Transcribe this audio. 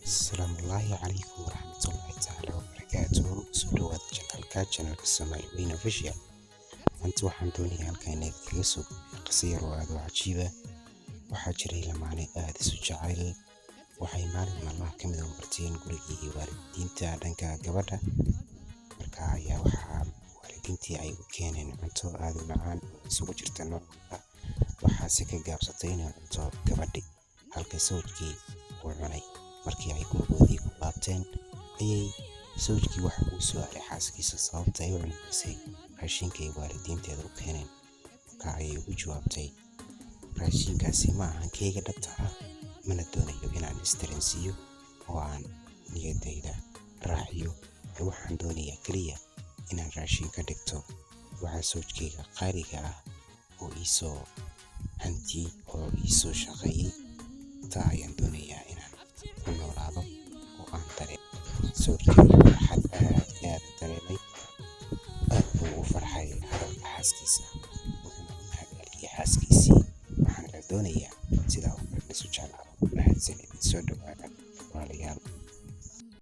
Asalaamu calaykum waraxmatullaahi tacaala wabarakaatuhu. Soo dhawaada channelka Somali Weyn Official. Maanta waxaan doonayaa halkan inaad kaga soo gudbiyo qiso yar oo aad u cajiiba. Waxaa jiray lamaane aad isu jecel. Waxay maalin maalmaha ka mid ah u marteen gurigii waalidiinta dhanka gabadha. Marka ayaa waxaa waalidiintii ay u keeneen cunto aad u macaan oo isugu jirta nooc walba. Waxaase ka gaabsatay inay cunto gabadhi, halka sawjkii uu cunay. Markii ay gurigoodii ku laabteen ayay sawjkii waxa uu su'aalay xaaskiisa sababta ay u cuni weysay raashinka ay waalidiinteeda u keeneen. Marka ayay ugu jawaabtay, "Raashinkaasi ma ahan kayga dhabta ah, mana doonayo inaan isdareensiiyo oo aan niyaddayda raaciyo, ee waxaan doonayaa kaliya inaan raashin ka dhigto waxa sawjkayga qaaliga ah oo ii soo hantiyey oo ii soo shaqeeyey. Taa ayaan doonayaa inaan ku noolaado oo aan dareemo." Sawjkayga